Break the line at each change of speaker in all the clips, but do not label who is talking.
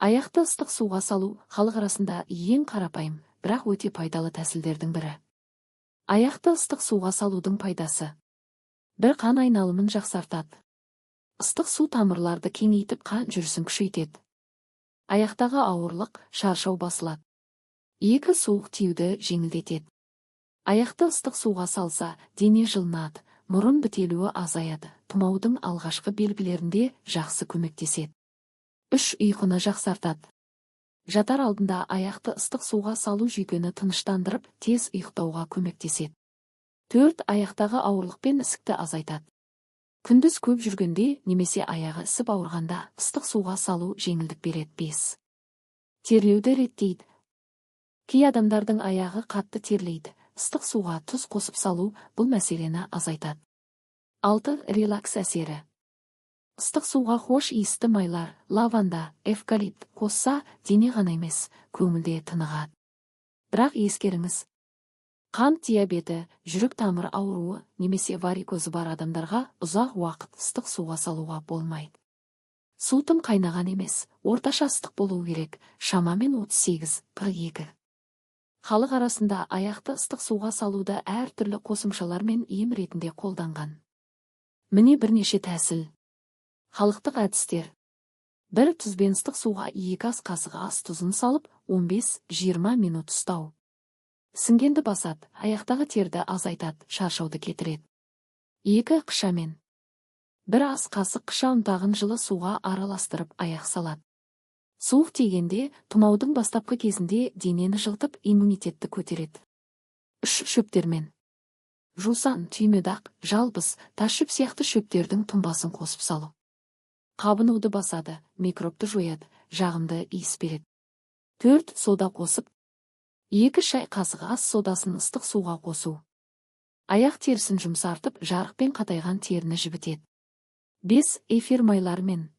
Аяқты ыстық суға салу халық арасында ең қарапайым, бірақ өте пайдалы тәсілдердің бірі. Аяқты ыстық суға салудың пайдасы. Бір, қан айналымын жақсартады. Ыстық су тамырларды кеңейтіп, қан жүрісін күшейтеді. Аяқтағы ауырлық, шаршау басылады. Екі, суық тиюді жеңілдетеді. Аяқты ыстық суға салса, дене жылынады, мұрын бітелуі азаяды, тұмаудың алғашқы белгілерінде жақсы көмектеседі. Үш, ұйқыны жақсартады. Жатар алдында аяқты ыстық суға салу жүйкені тыныштандырып, тез ұйықтауға көмектеседі. Төрт, аяқтағы ауырлық пен ісікті азайтады. Күндіз көп жүргенде немесе аяғы ісіп ауырғанда ыстық суға салу жеңілдік береді. Бес, терлеуді реттейді. Кей адамдардың аяғы қатты терлейді. Ыстық суға тұз қосып салу бұл мәселені азайтады. Алты, релакс әсері. Ыстық суға хош иісті майлар, лаванда, эвкалипт қосса, дене ғана емес, көңіл де тынығады. Бірақ ескеріңіз: қант диабеті, жүрек тамыр ауруы немесе варикозы бар адамдарға ұзақ уақыт ыстық суға салуға болмайды. Су тым қайнаған емес, орташа ыстық болуы керек, шамамен 38-42. Халық арасында аяқты ыстық суға салуды әртүрлі қосымшалармен ем ретінде қолданған. Міне бірнеше тәсіл. Халықтық әдістер. Бір, тұзбен ыстық суға 2 ас қасық ас тұзын салып, 15-20 минут ұстау. Ісінгенді басады, аяқтағы терді азайтады, шаршауды кетіреді. Екі, қышамен. 1 ас қасық қыша ұнтағын жылы суға араластырып, аяқ салады. Суық тигенде, тұмаудың бастапқы кезінде денені жылытып, иммунитетті көтереді. Үш, шөптермен. Жусан, түймедақ, жалбыз, тасшөп сияқты шөптердің тұнбасын қосып салу. Қабынуды басады, микробты жояды, жағымды иіс береді. Төрт, сода қосып. 2 шай қасық ас содасын ыстық суға қосу. Аяқ терісін жұмсартып, жарық пен қатайған теріні жібітеді. Бес, эфир майларымен.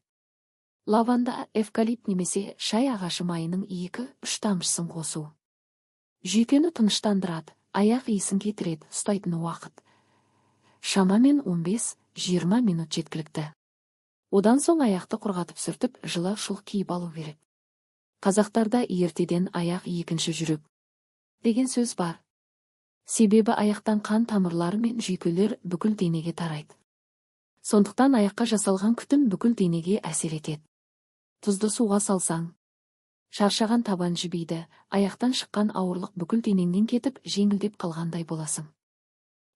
Лаванда, эвкалипт немесе шай ағашы майының 2-3 тамшысын қосу. Жүйкені тыныштандырады, аяқ иісін кетіреді. Ұстайтын уақыт шамамен 15-20 минут жеткілікті. Одан соң аяқты құрғатып, сүртіп, жылы шұлық киіп алу керек. Қазақтарда ертеден «аяқ екінші жүрек» деген сөз бар. Себебі аяқтан қан тамырлары мен жүйкелер бүкіл денеге тарайды. Сондықтан аяққа жасалған күтім бүкіл денеге әсер етеді. Тұзды суға салсаң, шаршаған табан жібиді, аяқтан шыққан ауырлық бүкіл денеңнен кетіп, жеңілдеп қалғандай боласың.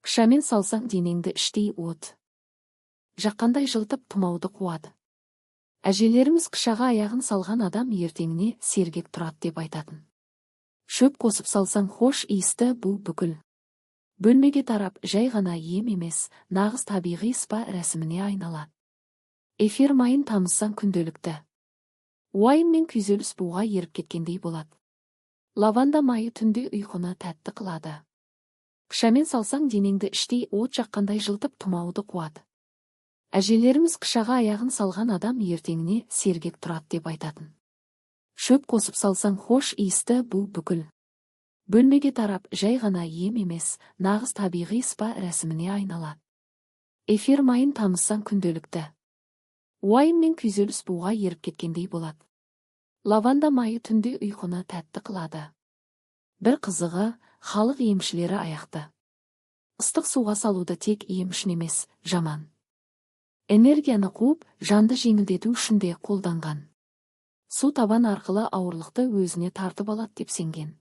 Қышамен салсаң, денеңді іштей от жаққандай жылытып, тұмауды қуады. Әжелеріміз «қышаға аяғын салған адам ертеңіне сергек тұрады» деп айтатын. Шөп қосып салсаң, хош иісті бу бүкіл бөлмеге тарап, жай ғана ем емес, нағыз табиғи спа рәсіміне айналады. Эфир майын тамызсаң, күнделікті уайым мен күйзеліс буға еріп кеткендей болады. Лаванда майы түнде ұйқыны тәтті қылады. Қышамен салсаң, денеңді іштей от жаққандай жылытып, тұмауды қуады. Әжелеріміз «қышаға аяғын салған адам ертеңіне сергек тұрады» деп айтатын. Шөп қосып салсаң, хош иісті бу бүкіл бөлмеге тарап, жай ғана ем емес, нағыз табиғи спа рәсіміне айналады. Эфир майын тамызсаң, күнделікті уайым мен күйзеліс буға еріп кеткендей болады. Лаванда майы түнде ұйқыны тәтті қылады. Бір қызығы, халық емшілері аяқты ыстық суға салуды тек ем үшін емес, жаман энергияны қуып, жанды жеңілдету үшін де қолданған. Су табан арқылы ауырлықты өзіне тартып алады деп сенген.